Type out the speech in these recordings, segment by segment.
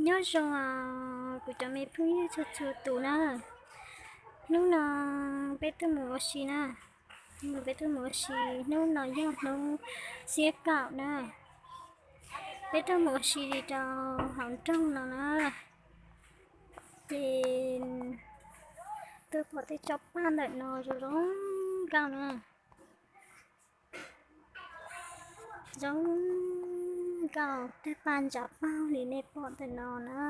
Nyob zoo kuv cov me phooj ywg txhua txhua tus na. Hnub no peb tuaj mus ua si na. Hnub no peb tuaj mus ua si, hnub no yog hnub xiab kaum na. Peb tuaj mus ua si li rau hauv nroog no na. Ces tuaj pom tej tsob paj ntawm no zoo zoo nkauj na. Zoo nkauj, tej paj ntsav paug li nej pom ntawm no na.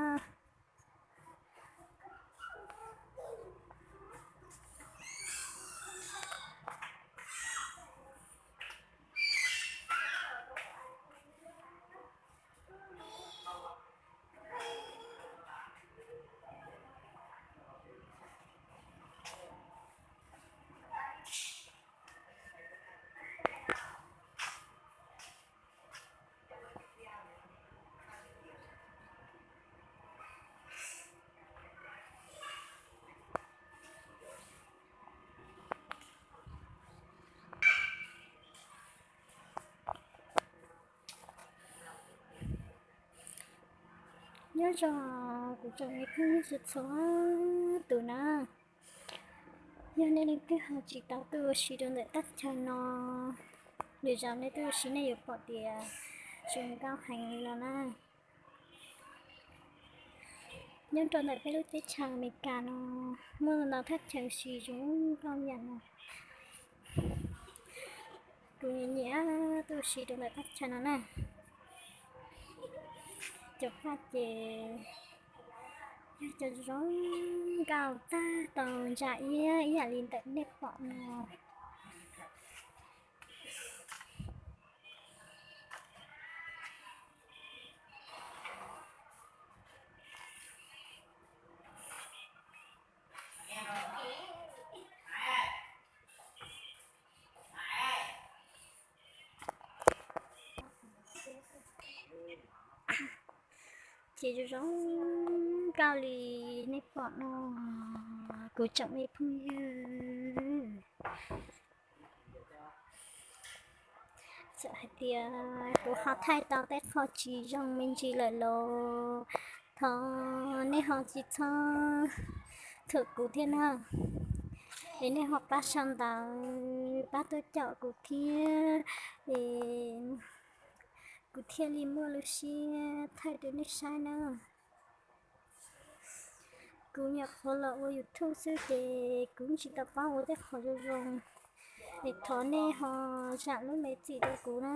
Nyob zoo kuv cov me phooj ywg txhua txhua tus na. Yog nej leej twg ho tsis tau tuaj ua si rau ntawm teb chaws no, lwm zaus nej tuaj ua si nej yuav pom tias zoo nkauj heev li no na. Nyob rau ntawm peb lub teb chaws Amelikas no muaj ntau thaj chaw ua si zoo nkauj yam no. Kuv nyiam nyiam tuaj ua si rau ntawm thaj chaw no na. Cov paj ces yog cov zoo nkauj tag tau ntsa iab ib yam li ntawm nej pom no. Ces zoo zoo nkauj li nej pom no, kuv tsoom me phooj ywg. Txawm hais tias kuv ho thaij tau tej qho tsis zoo me ntsis lawm los thov nej ho tsis txhob thuam kuv thiab na. Es nej ho pab sau ntawv pab tuaj caum kuv thiab, es kuv thiaj li muaj lub siab thaij rau nej saib na. Kuv nyuam qhuav los ua YouTube xwb ces kuv tsis tau paub ua tej qhov zoo zoo, es thov nej ho zam lub me txim rau kuv na.